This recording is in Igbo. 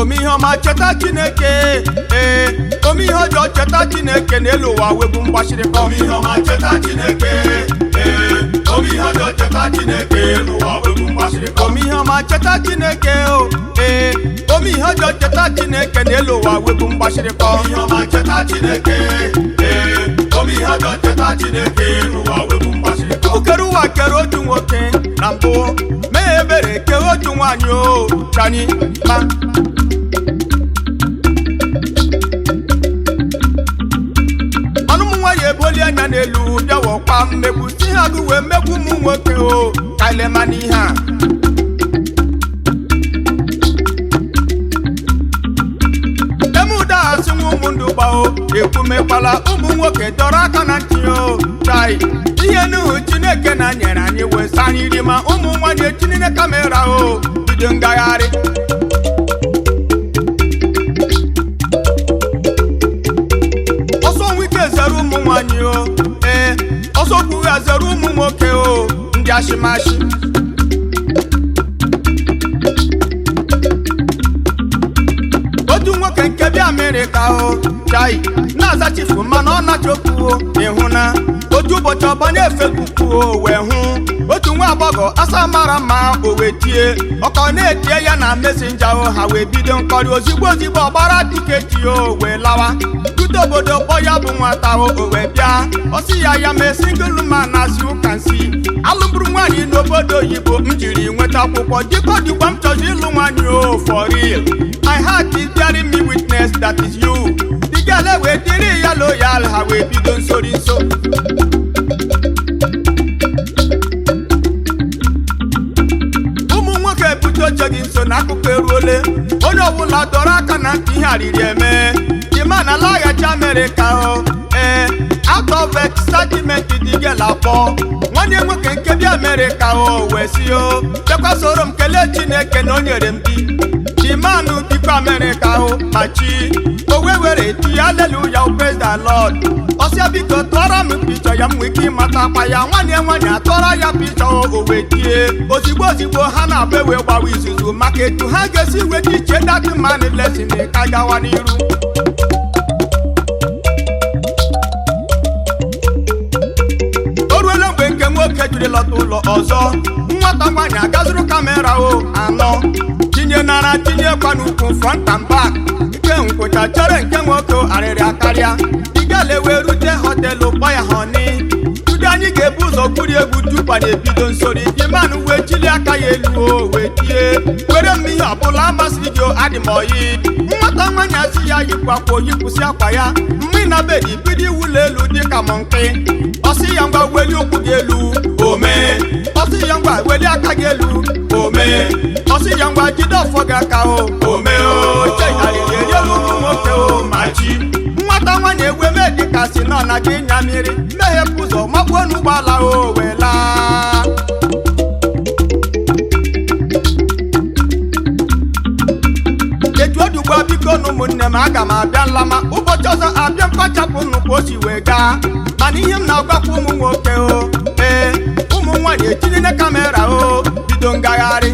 Ome ihe ọma, cheta Chineke. Ee, ome ihe ọjọọ, cheta Chineke. N'elu ụwa webụ mgbachirịkọ. Ome ihe ọma, cheta Chineke. Ee, ome ihe ọjọọ, cheta Chineke. N'ụwa webụ mgbasịrịkọ. Ome ihe ọma, cheta Chineke o. Ee, ome ihe ọjọọ, cheta Chineke. N'elu ụwa webụ mgbachirịkọ. Ome ihe ọma, cheta Chineke. Ee, ome ihe ọjọọ, cheta Chineke. N'ụwa webụ mgbasịrịkọ. Chukwu kere ụwa, kere otu nwoke na mbụ, mee ebere, kee otu nwaanyị o chani ma ọnụ ụmụ nwaanyị eboli anya n'elu bịawọkwa mmegbu si ha gụ wee megbu ụmụ nwoke o ka ilema n'ihe a. Emuda asị nwa ụmụ ndụ gbao ekwumekwala ụmụ nwoke dọrọ aka na ntị o chai ihe nuhu Chineke na nyere anyị wee sa anyị iri ma ụmụ nwaanyị etinye camera o bido ngagharị. Ọsọ nwike zere ụmụ nwaanyị o. Ee, ọsọ kwugha zere ụmụ nwoke o, ndị ashimashi. Otu nwoke nke bịa Amerịka o chai na-aza chifu, mana ọ nachokwu o. Ịhụ na otu ụbọchị ọbanye Facebook o wee hụ otu nwa agbọghọ asa mara mma, o wee tie ọkọ na-etie ya na Messenger o. Ha wee bido nkọrị ozigbo ozigbo, ọgbara ticket o wee lawa rute obodo kpọ ya bụ nwata o. O wee bịa, ọ sị ya, ya mee single man as you can see, alụmbụrụ nwaanyị n'obodo oyibo, m jiri nweta akwụkwọ dịka dịkwa m chọzi ịlụ nwaanyị o. For real, my heart is bearing me witness that is you. The girl wee dịrị ya loyal, ha wee bido nsori nso. Ụmụ nwoke, ebute oche gị nso na akụkọ eruole. Onye ọbụla dọrọ aka na ntị, ihe arịrị eme dima na laghachi Amerịka o. Ee, out of excitement, the girl akpọ nwanne nwoke nke bi Amerịka o wee si o bịakwa soro m kelee Chineke na o nyere m di. Dimanụ bikwa Amerịka o ma chi o wee were ti hallelujah, praise the Lord. Ọsịa, biko tụọrọ m picture ya, m nwee ike ịmata akpa ya. Nwanne nwaanyị atụọrọ ya picture o wee tie ozigbo ozigbo. Ha na-abụ ewe gbawa izuzu maka etu ha ga-esi weta iche that man lesson ka gawa n'iru. O ruola mgbe nke nwoke jiri lọta ụlọ ọzọ. Nwata nwaanyị agazuru camera o anọ tinye nara tinyekwa n'ukwu, front and back, nke nkwụcha chere nke nwoke arịrịa karịa igale wee rute hotel kpọ ya, "Honey, tudo anyị ga-ebu ụzọ gwuri egwu tupu anyị ebido nsori." Dimanụ wee chili aka ya elu o wee tie, "Were m ihe ọbụla amasịrị gị o, adị m oyi." Nwata nwaanyị asị ya yipụ akwa, oyipụsị akwa ya mmiri na bed, bido iwụlọ elu dịka monkey. Ọsị ya, "Ngwa, weli ụkwụ gị elu." Ome. Ọsị ya, "Ngwa, weli aka gị elu." Ome. Ọsị ya, "Ngwa, jide ọfọ gị aka o." Ome o chegharịrị erielu ụmụ nwoke o ma chi nwata nwaanyị ewe mee dịka si nọ na gị nya mmiri meghepụ ụzọ makpuo n'ụgbọala o wee laa. Etu odugbo, biko na ụmụnne m, aga m abịa nlama ụbọchị ọzọ, abịa mkpachapụ nnukwu o si wee gaa. Mana ihe m na-agwakwa ụmụ nwoke o, ee, ụmụ nwaanyị etinye camera o bido ngagharị.